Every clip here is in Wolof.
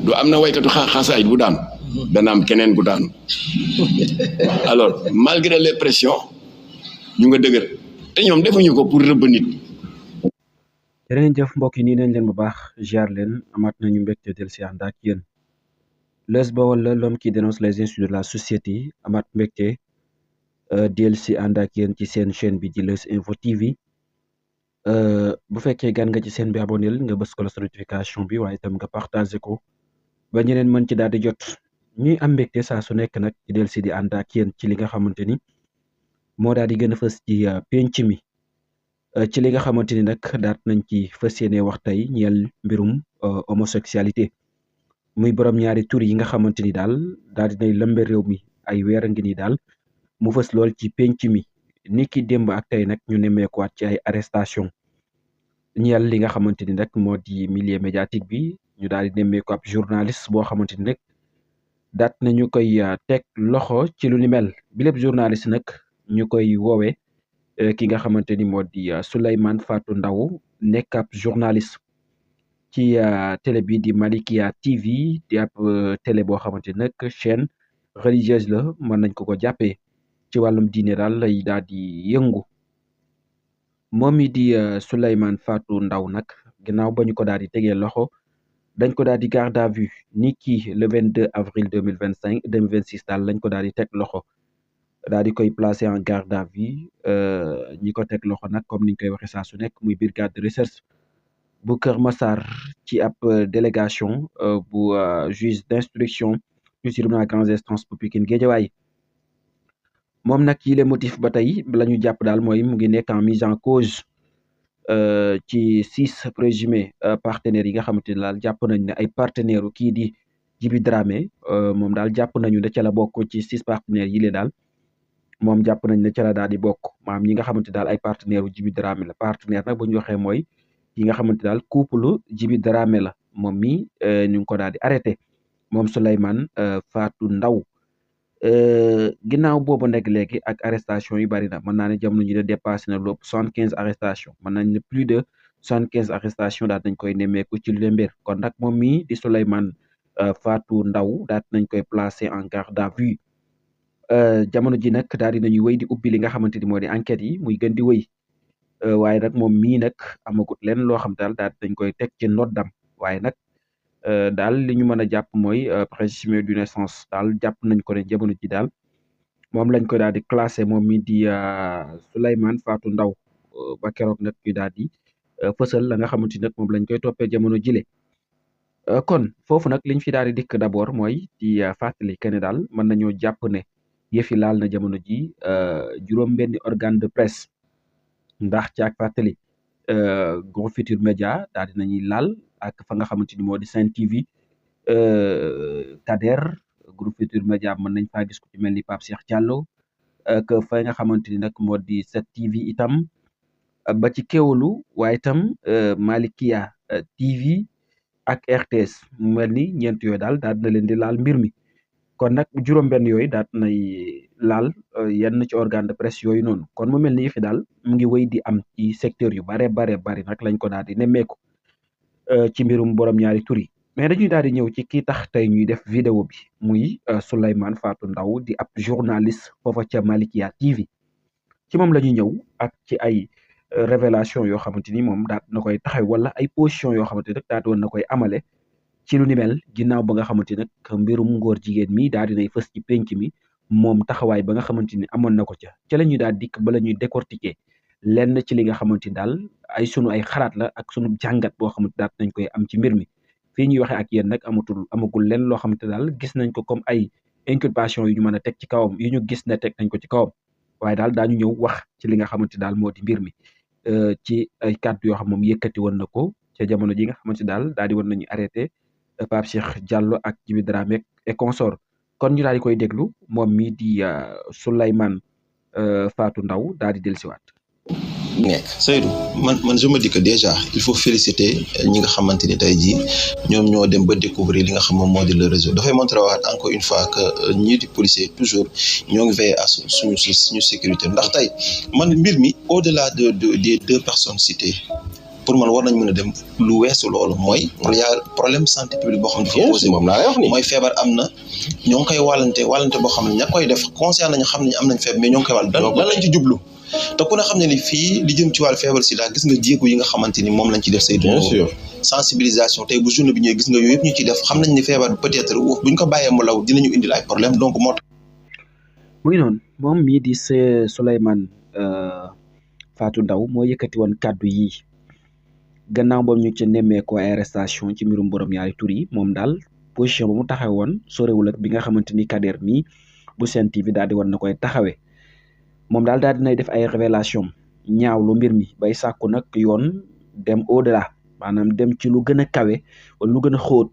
du am na waykatu xasaay bu daanu dana am keneen bu daanu alors malgré les pressions ñu nga dëgër te ñoom defuñu ko pour rëbb nit. jërë jëf mbokk yi nii nañ leen bu baax ziar leen amaat nañu mbégte del si ànd ak yéen Leuz Baol la l'homme qui dénonce les injustices de la société amaat mbégte del si ànd ak yéen ci seen chaîne bi di Leuz Info TV bu fekkee gan nga ci seen bi abonné nga bës ko la sa notification bi waaye itam nga partagé ko ba ñeneen mën ci daal di jot ñuy am mbégte saa su nekk nag ci del si di ànd ak yéen ci li nga xamante ni moo daal di gën a fës ci penc mi ci li nga xamante ni nag daat nañ ci fas yéene wax tey ñeel mbirum homosexualité muy borom ñaari tur yi nga xamante ni daal dinay lëmbe réew mi ay weer a ngi ni daal mu fës lool ci penc mi ni ki démb ak tey nag ñu nemmeekuwaat ci ay arrestation ñeel li nga xamante ni nag moo di milieu médiatique bi ñu daal di nemmeeku ab journaliste boo xamante ni nag daat nañu koy teg loxo ci lu ni mel bi lépp journaliste nag ñu koy woowee ki nga xamante ni moo di Souleymane Fatou Ndao nekk ab journaliste ci télé bi di Malikia TV di ab télé boo xamante ni nag chaîne religieuse la mën nañ ko jàppee ci wàllum diine daal lay daal di yëngu moom mi di Souleymane Fatou Ndao nag ginnaaw ba ñu ko daal di tegee loxo dañ ko daal di garde à vue ni ki le 22 avril 2026 daal lañ ko daal di teg loxo daal di koy placé en garde à vue ñi ko teg loxo nag comme niñ koy waxee saa su nekk muy brigade de recherche bu Kër Massar ci ab délégation bu juge d'instruction du tribunal grande instance bu Pikine Guédiawaye moom nag yi les motifs ba tey la ñu jàpp daal mooy mu ngi nekk en mise en cause ci 6 présumés partenaires yi nga xamante ne daal jàpp nañ ne ay partenaires u kii di Djiby Dramé moom daal jàpp nañu ne ca la bokk ci 6 partenaires yi le daal moom jàpp nañ ne ca la daal di bokk maam ñi nga xamante daal ay partenaire u Djiby Dramé la partenaire nag bu ñu waxee mooy yi nga xamante daal couple Djiby Dramé la moom mi ñu ngi ko daal di arrêté moom Souleymane Fatou Ndao ginnaaw boobu nekk léegi ak arrestation yu bari na mën naa ne jamono ji de dépassé na lu ëpp 75 arrestation mën nañ ne plus de 75 arrestation daal nañ koy nemmeeku ci lu leen mbir kon nag moom mi di Souleymane Fatou Ndao daal nañ koy placé en garde à vue jamono ji nag daal di nañuy wéy di ubbi li nga xamante ni moo di enquête yi muy gën di wéy waaye nag moom mii nag amagut leen loo xam daal dañ koy teg ci noddam waaye nag daal li ñu mën a jàpp mooy présumé d'innocence daal jàpp nañ ko ne jamono ji daal moom lañ ko daal di classé moom mi di Souleymane Fatou Ndao ba keroog nag ñu daal di fësal la nga xamante ni nag moom lañ koy toppee jamono jile kon foofu nag liñ fi daal di dikk d'abord mooy di fàttali que ne daal mën nañoo jàpp ne yëfi laal na jamono ji juróom-benni organe de presse ndax ci ak fàttali Groupe Futurs Médias daal di nañuy laal ak fa nga xamante ni moo di Sen TV Kader Groupe Futurs Médias mën nañ faa gis ku ci mel ni Pape Cheikh Diallo ak fa nga xamante ni nag moo di 7TV itam ba ci Kéwoulo waaye itam Malikia TV ak RTS mu mel ni ñeent yooyu daal dina leen di laal mbir mi kon nag juróom-benn yooyu daal nay laal yenn ci organe de presse yooyu noonu kon mu mel ni fi daal mu ngi wéy di am ci secteur yu bari nag lañ ko daal di nemmeeku ci mbirum borom ñaari tur yi mais dañuy daal di ñëw ci kii tax tey ñuy def vidéo bi muy Souleymane Fatou Ndao di ab journaliste foofa ca Malikia TV ci moom la ñuy ñëw ak ci ay révélation yoo xamante ni moom daal na koy taxaw wala ay position yoo xamante ni nag daal woon na koy amale ci lu ni mel ginnaaw ba nga xamante nag mbirum ngóor jigéen mi daal dinay fës ci penc mi moom taxawaay ba nga xamante ni amoon na ko ca la ñuy daal dikk bala ñuy décortiquer lenn ci li nga xamante ni daal ay sunu ay xalaat la ak sunu jàngat boo xamante daal nañ koy am ci mbir mi fii ñuy waxee ak yéen nag amagul lenn loo xamante daal gis nañ ko comme ay inculpation yu ñu mën a teg ci kawam yu ñu gis ne teg nañ ko ci kawam waaye daal daañu ñëw wax ci li nga xamante daal moo di mbir mi ci ay kàddu yoo xam moom yëkkati woon na ko ca jamono ji nga xamante daal di woon nañu arrêté Pape Cheikh Diallo ak Djiby Dramé et consort kon ñu daal di koy déglu moom mii di Souleymane Fatou Ndao daal di dellusiwaat. Seydou man je me dis que déjà il faut féliciter ñi nga xamante ni tey jii ñoom ñoo dem ba découvrir li nga xam moom moo di le réseau dafay montrer waat encore une fois que ñii di policier toujours ñoo ngi veiller à suñu sécurité ndax tey man mbir mi au-delà des 2 personnes citées pour man war nañ mën a dem lu weesu loolu mooy y a problème santé publique boo xam ne dafa posé moom laa lay wax ni mooy feebar am na ñoo ngi koy wàllante boo xam ne ña koy def conscient nañu xam ne am nañ feebar mais ñoo ngi koy wàll lan lañ ci jublu te ku ne xam ne ni fii li jëm ci wàllu feebar sida gis nga jéego yi nga xamante ni moom lañ ci def Seydou bien sûr sensibilisation tey bu journée bi ñëwee gis nga yooyu yëpp ñu ci def xam nañ ni feebar bi peut-être buñ ko bàyyee mu law dinañu indil ay problème donc moo tax mu ngi noonu moom mii di Souleymane Fatou Ndao moo yëkkati woon kàddu yi gannaaw boobu ñu ci nemmeekoo ay arrestation ci mbirum borom ñaari tur yi moom daal position ba mu taxaw woon sorewul ak bi nga xamante ni Kader mii bu Sen TV daal di woon na koy taxawee moom daal dinay def ay révélation ñaaw lu mbir mi bay sàkku nag yoon dem au delà maanaam dem ci lu gën a kawe wala lu gën a xóot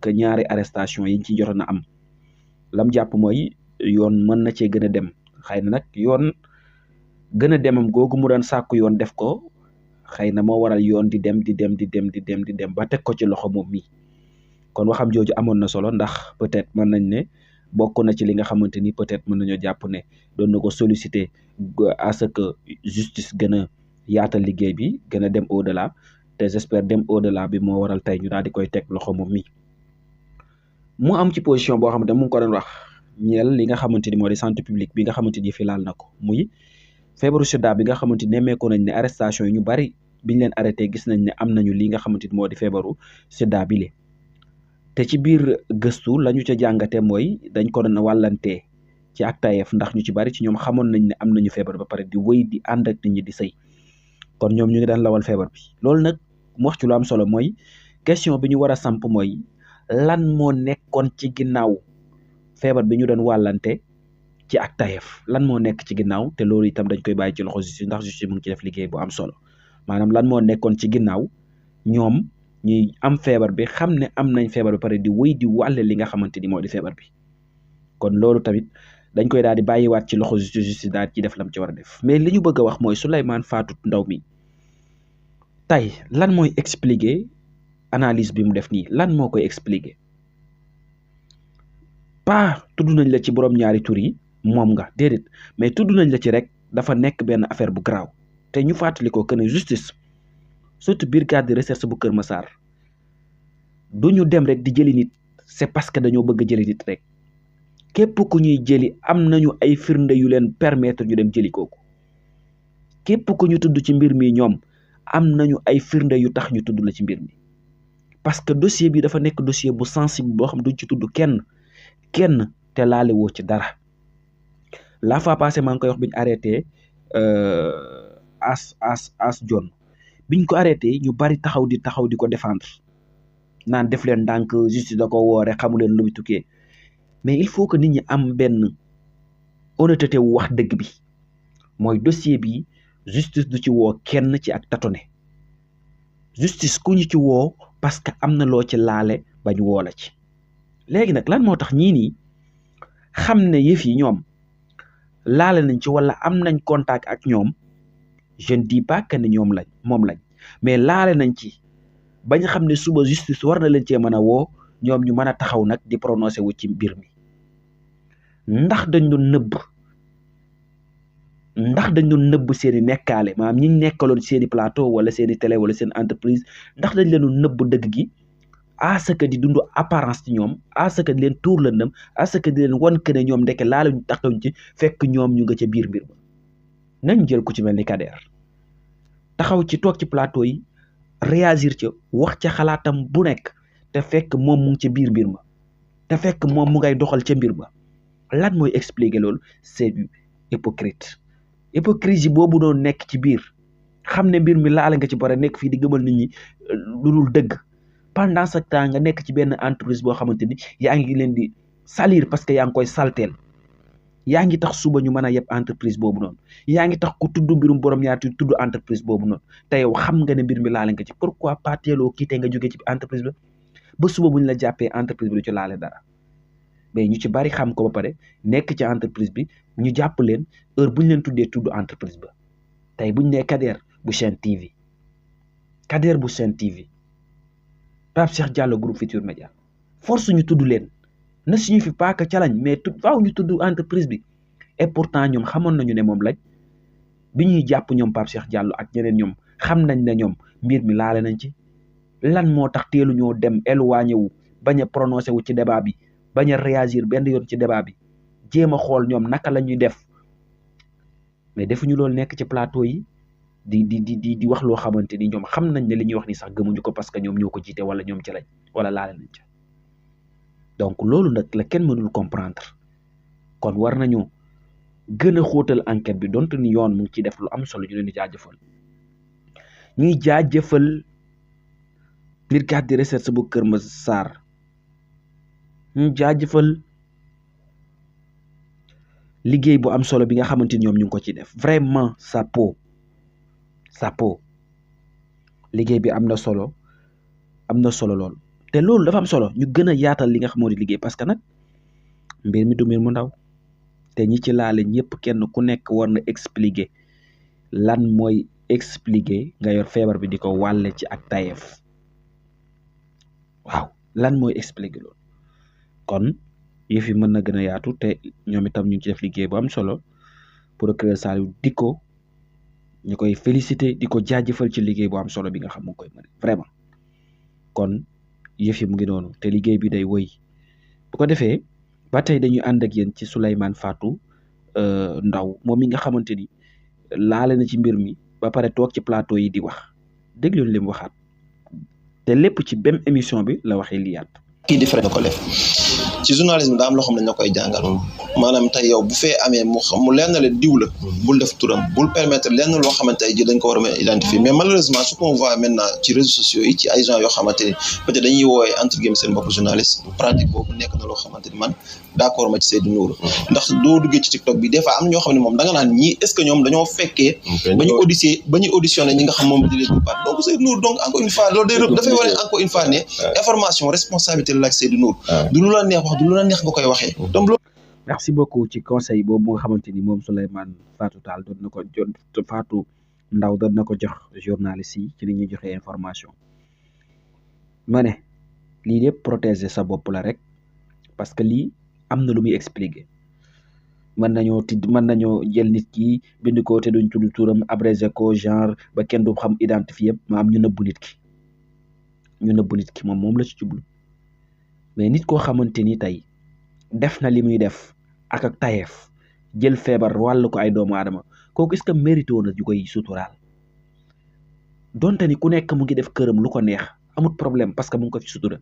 que ñaari arrestation yiñ ci jotoon a am lam jàpp mooy yoon mën na cee gën a dem xëy na nag yoon gën a demam googu mu doon sàkku yoon def ko xëy na moo waral yoon di dem ba teg ko ci loxo moom mi kon waxam jooju amoon na solo ndax peut-être mën nañ ne bokk na ci li nga xamante ni peut-être mën nañoo jàpp ne doon na ko solliciter à ce que justice gën a yaatal liggéey bi gën a dem au delà te j'espère dem au delà bi moo waral tey ñu daal di koy teg loxo moom mi mu am ci position boo xamante ne mu ngi ko doon wax ñeel li nga xamante ni moo di santé publique bi nga xamante ni fi laal na ko muy feebaru sida bi nga xamante ni nemmeeku nañ ne arrestation yi ñu bari biñ leen arrêté gis nañ ne am nañu li nga xamante ni moo di feebaru sida bi le te ci biir gëstu la ñu ca jàngate mooy dañ ko doon wàllantee ci ak tayeef ndax ñu ci bari ci ñoom xamoon nañ ne am nañu feebar ba pare di wéy di ànd ak nit ñi di sëy kon ñoom ñu ngi daan lawal feebar bi loolu nag mu wax ci lu am solo mooy question bi ñu war a samp mooy lan moo nekkoon ci ginnaaw feebar bi ñu doon wàllante ci ak tayeef lan moo nekk ci ginnaaw te loolu itam dañ koy bàyyi ci loxo justice ndax justice mu ngi ci def liggéey bu am solo maanaam lan moo nekkoon ci ginnaaw ñoom ñuy am feebar bi xam ne am nañ feebar bi pare di wéy di wàlle li nga xamante ni moo di feebar bi kon loolu tamit dañ koy daal di bàyyiwaat ci loxo justice daal ci def lam ci war a def mais li ñu bëgg a wax mooy Souleymane Fatou Ndao mi tey lan mooy expliquer analyse bi mu def nii lan moo koy expliquer pas tudd nañ la ci borom ñaari tur yi moom nga déedéet mais tudd nañ la ci rek dafa nekk benn affaire bu garaaw te ñu fàttali ko que ne justice surtout brigade de recherche bu Kër Massar du ñu dem rek di jëli nit c'est parce que dañoo bëgg jëli nit rek képp ku ñuy jëli am nañu ay firnde yu leen permettre ñu dem jëli kooku képp ku ñu tudd ci mbir mi ñoom am nañu ay firnde yu tax ñu tudd la ci mbir mi parce que dossier bi dafa nekk dossier bu sensible boo xam duñ ci tudd kenn te laale woo ci dara la fois passée maa ngi koy wax biñu arrêté as John biñ ko arrêté ñu bari taxaw di ko défendre naan def leen ndànk justice da ko woore xamu leen lu muy tukkee mais il faut que nit ñi am benn honnêteté wu wax dëgg bi mooy dossier bi justice du ci woo kenn ci ak tatone justice ku ñu ci woo parce que am na loo ci laale bañ woo la ci léegi nag lan moo tax ñii nii xam ne yëf yi ñoom laale nañ ci wala am nañ contact ak ñoom je ne dis pas que ne moom lañ mais laale nañ ci bañ xam ne suba justice war na leen cee mën a woo ñoom ñu mën a taxaw nag di prononcé wu ci mbir mi ndax dañ doon nëbb seeni nekkaale maanaam ñi nekkaloon seeni plateau wala seeni télé wala seen entreprise ndax dañ leen doon nëbb dëgg gi à ce que di dund apparence ci ñoom à ce que di leen tuur lëndëm à ce que di leen wan que ne ñoom ndeke laala ñu taxawuñ ci fekk ñoom ñu nga ca biir mbir ba nañ jël ku ci mel ni Kader taxaw ci toog ci plateau yi réagir ca wax ca xalaatam bu nekk te fekk moom mu ngi ca biir mbir ma te fekk moom mu ngay doxal ca mbir ba lan mooy expliquer loolu c'est du hypocrisie boobu doon nekk ci biir xam ne mbir mi laale nga ci bare nekk fii di gëmal nit ñi lu dul dëgg pendant ce temps nga nekk ci benn entreprise boo xamante ni yaa ngi leen di salir parce que yaa ngi koy salteel yaa ngi tax suba ñu mën a yeb entreprise boobu noonu yaa ngi tax ku tudd mbirum borom ñaari tudd entreprise boobu noonu te yow xam nga ne mbir mi laale nga ci pourquoi pas teeloo kiite nga jógee ci entreprise ba suba bu ñu la jàppee entreprise bi du ci laale dara mais ñu ci bari xam ko ba pare nekk ci entreprise bi ñu jàpp leen heure bu ñu leen tuddee tudd entreprise ba tey bu ñu nee Kader bu Sen TV Pape Cheikh Diallo groupe Futurs Médias force ñu tudd leen ne signifie pas que ca lañ mais faaw ñu tudd entreprise bi et pourtant ñoom xamoon nañu ne moom lañ bi ñuy jàpp ñoom Pape Cheikh Diallo ak ñeneen ñoom xam nañ ne ñoom mbir mi laale nañ ci lan moo tax teelu ñoo dem éloigné wu bañ a prononcé wu ci débat bi bañ a réagir benn yoon ci débat bi jéem a xool ñoom naka la ñuy def mais defuñu loolu nekk ci plateau yi di wax loo xamante ni ñoom xam nañ ne li ñuy wax ni sax gëmuñu ko parce que ñoom ñoo ko jiite wala ñoom ci lañ wala laale nañ ci donc loolu nag la kenn mënul comprendre kon war nañu gën a xóotal enquête bi donte ni yoon mu ngi ciy def lu am solo ñu leen di jaajëfal ñuy jaajëfal brigade de recherche bu Kër Massar ñu jaajëfal liggéey bu am solo bi nga xamante ni ñoom ñu ngi ko ci def vraiment chapeau liggéey bi am na solo lool te loolu dafa am solo ñu gën a yaatal li nga xam moo di liggéey parce que nag mbir mi du mbir mu ndaw te ñi ci laale ñëpp kenn ku nekk war na expliquer lan mooy expliquer nga yor feebar bi di ko wàlle ci ak tayeef waaw lan mooy expliquer loolu kon yëf yi mën na gën a yaatu te ñoom itam ñu ngi ci def liggéey bu am solo procureur Saliou di ko ñu koy féliciter di ko jaajëfal ci liggéey bu am solo bi nga xam mu ngi koy mën vraiment kon yëf yi mu ngi noonu te liggéey bi day woy bu ko defee ba tey dañuy ànd ak yéen ci Souleymane Fatou Ndaw moom mi nga xamante ni laale na ci mbir mi ba pare toog ci plateau yi di wax déglu li mu waxaat te lépp ci même émission bi la waxee liyaat kii di frais na ko def ci journalisme daa am loo xam ne ñoo koy jàngal maanaam tey yow bu fee amee mu lenn la diw la bul def turam bul permettre lenn loo xamante ji dañ ko war a mën a identifier mais malheureusement ce qu'on voit maintenant ci réseaux sociaux yi ci ay gens yoo xamante ni peut-être dañuy woowee entre guillemets seen bopp journaliste pratique boobu nekk na loo xamante ni man d'accord ma ci Seydou Nourou ndax doo duggee ci TikTok bi des fois am ñoo xam ne moom da nga naan ñii est-ce que ñoom dañoo fekkee ba ñu auditionné ñi nga xam moom di leen di part donc Seydou Nourou donc encore une fois loolu dafay wane encore une fois ne information responsabilité la laaj Seydou Nourou du lu la neex wax du lu la neex nga koy waxee donc merci beaucoup ci conseil boobu nga xamante ni moom Souleymane Fatou Tall doon na ko Fatou Ndaw doon na ko jox journaliste yi ci li ñuy joxe information ma ne lii lépp protéger sa bopp la rek parce que lii am na lu muy expliquer mën nañoo jël nit ki bind ko te duñ tudd turam abrégé ko genre ba kenn du xam identifier ma am ñu nëbbu nit ki moom la ci jublu mais nit koo xamante ni tey def na li muy def ak tayeef jël feebar wàll ko ay doomu aadama kooku est-ce que mérité woon na ju koy suturaal donte ni ku nekk mu ngi def këram lu ko neex amut problème parce que mu ngi ko fi sutura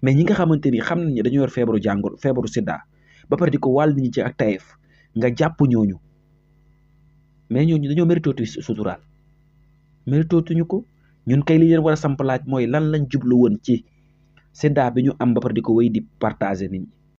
mais ñi nga xamante ni xam nañ ne dañoo yor feebaru sida ba pare di ko wàll nit ñi ci ak tayeef nga jàpp ñooñu mais ñooñu dañoo mérité suturaal mérité ko ñun kay li leen war a samp laaj mooy lan lañ jublu woon ci sida bi ñu am ba pare di ko wéy di partager nit ñi